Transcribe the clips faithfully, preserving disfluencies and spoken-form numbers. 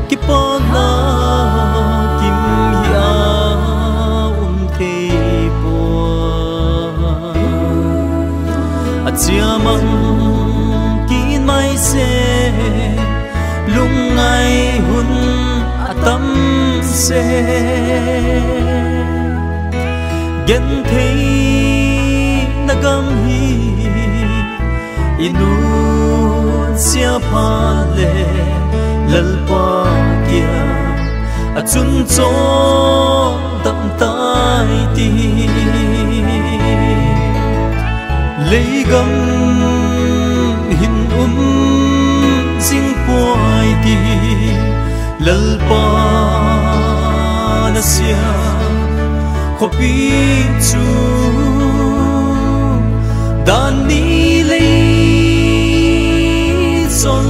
Kipana kim hi a um thei poi. A chia mang kin mai se, lungngai hun a tam se. Genthei na gam hi i nunsia phat le Lalpa kia a chun chon dam tai ti. Leigam hin um jing poi ti. Lalpa na sia khopi chu dan ni lei chol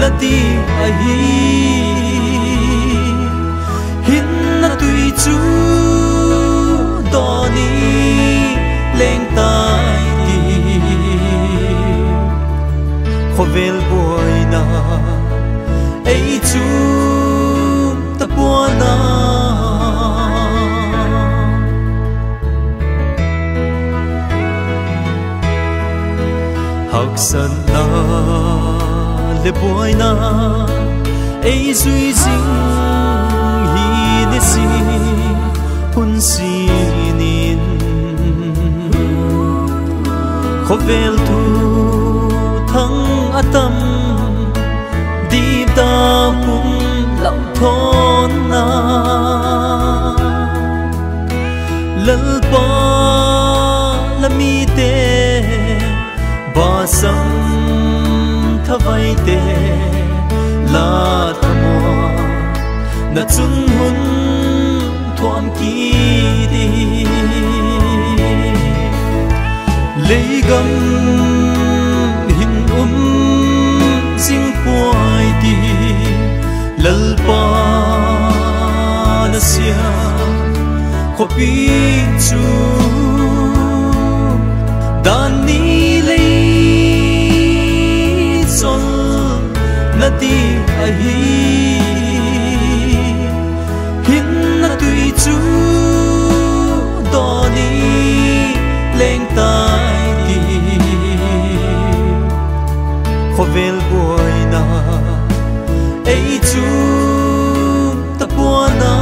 na ti ahi. Hin na tui chu doni leng tai ti. Khovel boina ei chu tapuana. Haksatna le boina ei jui jing hi ni si hun si nin. Khovel thu thang a tam, dipta pum lau thon na. Lalpa la mite, basam thavai te, la thamo na chun hun thuam ki di. Leigam hin um jing poi ti. Lalpa na sia khopi chu dan ni lei chol na ti ahi. Hin na tui chu doni leng tai ti. Khovel boina ei chu tapuana.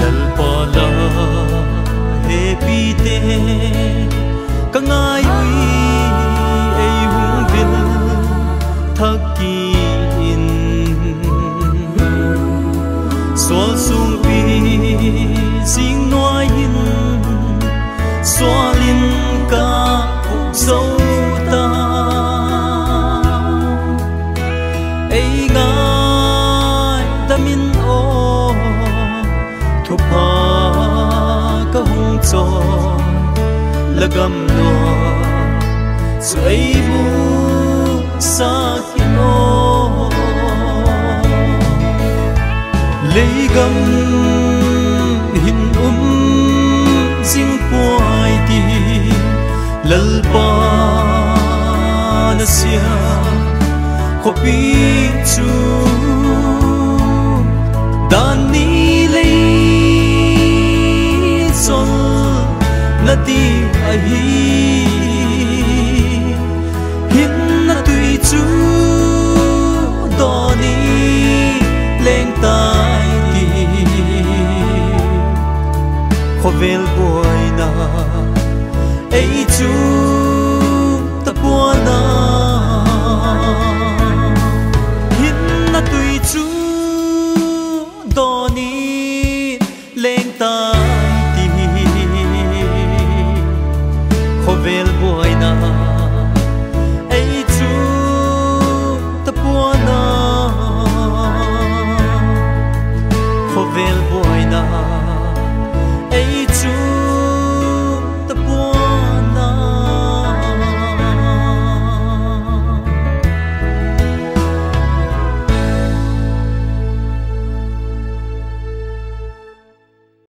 Lalpa la hepi te ka ngai ui ei hung vil thak ki in. Sual sungpi sing nuai hin sual in ka puk zo ta. Ei ngai damin o thupha ka hung cho la gam no su ei mu sa Leigam hin um jing poi ti Lalpa na sia khopi chu dan ni lei chol na ti ahi. Hin na tui chu doni leng tai ti khovel boina ei chu tapuana. Hin na tui chu